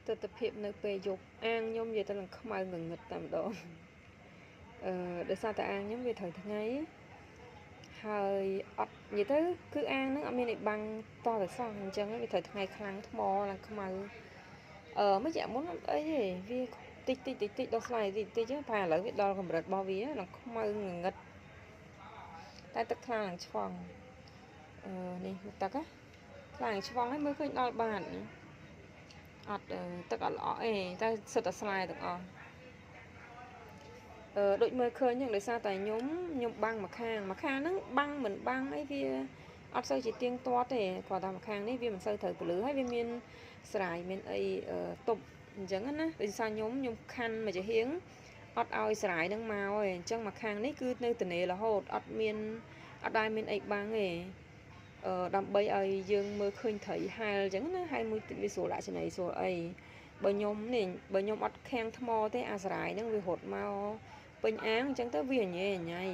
ទិដ្ឋភាពនៅពេលយប់អាងខ្ញុំនិយាយទៅនឹងខ្មៅងងឹតតែម្ដងអឺដោយសារតែអាងខ្ញុំវាត្រូវថ្ងៃហើយអត់និយាយទៅគឺអាងហ្នឹងអត់មានអីបាំងតតែសោះអញ្ចឹងវាត្រូវថ្ងៃខ្លាំងថ្មឡើងខ្មៅមួយរយៈមុនអត់អីទេវាតិចតិចតិចតិចដល់ស្លាយតិចតិចតែឥឡូវវាដល់កម្រិតរបស់វាឡើងខ្មៅងងឹតតែទឹកថ្លាឡើងឆ្វង់នេះទឹកណាថ្លាឡើងឆ្វង់ហើយមើលឃើញដល់បាតអត់ទឹកអត់ល្អអីតែសិតតែស្លាយទាំងអស់ដូចមើលឃើញហ្នឹងដោយសារតែខ្ញុំបាំងមួយខាងមួយខាងហ្នឹងបាំងមិនបាំងអីវាអត់សូវជាទៀងទាត់ទេគ្រាន់តែមួយខាងនេះវាមិនសូវត្រូវពលឺហើយវាមានស្រាយមានអីទប់អញ្ចឹងណាដោយសារខ្ញុំខាន់មួយចំហៀងអត់ឲ្យស្រាយហ្នឹងមកទេអញ្ចឹងមួយខាងនេះគឺនៅទនេរហូតអត់មានអត់ដែលមានអីបាំងទេដើម្បីឲ្យយើងមើលឃើញត្រីហែលអញ្ចឹងណាហើយមួយវាស្រួលដាក់ចំណីស្រួលអីបើខ្ញុំនេះបើខ្ញុំអត់ខាំងថ្មទេអាស្រាយហ្នឹងវារត់មកពេញអាងអញ្ចឹងទៅវាញ៉ៃញ៉ៃ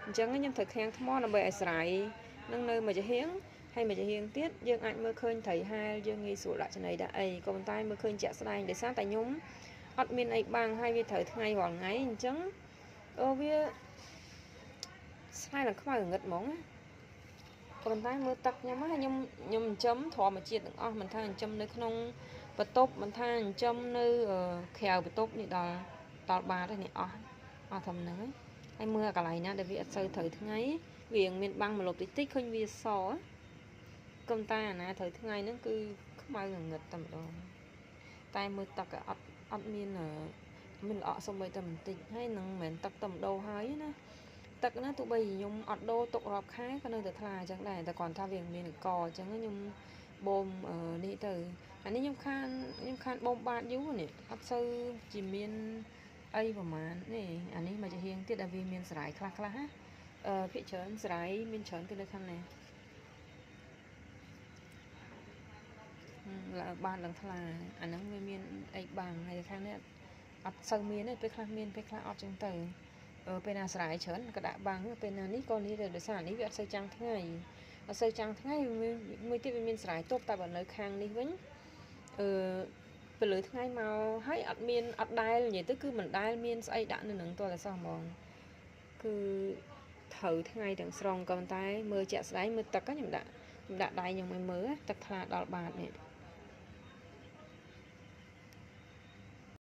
អញ្ចឹងខ្ញុំត្រូវខាំងថ្មដើម្បីឲ្យស្រាយនឹងនៅមួយចំហៀងហើយមួយចំហៀងទៀតយើងអាចមើលឃើញត្រីហែលយើងងាយស្រួលដាក់ចំណីដាក់អីក៏ប៉ុន្តែមើលឃើញជាក់ស្ដែងដោយសារតែខ្ញុំអត់មានអីបាំងហើយវាត្រូវថ្ងៃរាល់ថ្ងៃអញ្ចឹងវាស្លាយឡើងខ្មៅងឹតហ្មងណាក៏ប៉ុន្តែមើលទឹកខ្ញុំខ្ញុំចិញ្ចឹមធម្មជាតិទាំងអស់មិនថាចិញ្ចឹមនៅក្នុងបន្ទប់មិនថាចិញ្ចឹមនៅក្រៅបន្ទប់នេះដល់បាតនេះអស់ធំហ្នឹងហើយមើលកន្លែងណាដែលវាអត់សូវត្រូវថ្ងៃវាមានបាំងម្លប់តិចតិចឃើញវាសក៏តែអាណាត្រូវថ្ងៃហ្នឹងគឺខ្មៅងងឹតតែម្ដងតែមើលទឹកអត់មានមានល្អក់សូម្បីតែបន្តិចហើយនឹងមិនមែនទឹកតែម្ដងហើយណាទឹកណាទោះបីខ្ញុំអត់ដូរទុករាប់ខែក៏នៅតែថ្លាអញ្ចឹងដែរតែគ្រាន់ថាវាមានកអញ្ចឹងខ្ញុំបូមនេះទៅអានេះខ្ញុំខានបូមបាតយូរនេះអត់សូវជាមានអីប្រហែលនេះអានេះមកជាហៀងទៀតដែលវាមានស្រាយខ្លះខ្លះណាភាគច្រើនស្រាយមានច្រើនគឺនៅខាងនេះឡើងបានឡើងថ្លាអាហ្នឹងវាមានអីបាំងហើយខាងនេះអត់សូវមានទេពេលខ្លះមានពេលខ្លះអត់ចឹងទៅពេលណាស្រាយច្រើនក៏ដាក់បាំងពេលណានេះក៏នេះដែរដោយសារនេះវាអត់សូវចាំងថ្ងៃអត់សូវចាំងថ្ងៃមួយទៀតវាមានស្រាយទប់តែបើនៅខាងនេះវិញពលឺថ្ងៃមកហើយអត់មានអត់ដែលនិយាយទៅគឺមិនដែលមានស្អីដាក់នៅនឹងតតែសោះហ្មងគឺត្រូវថ្ងៃទាំងស្រុងក៏ប៉ុន្តែមើលជាក់ស្ដែងមើលទឹកខ្ញុំដាក់ដៃខ្ញុំឲ្យមើលទឹកថ្លាដល់បាតនេះ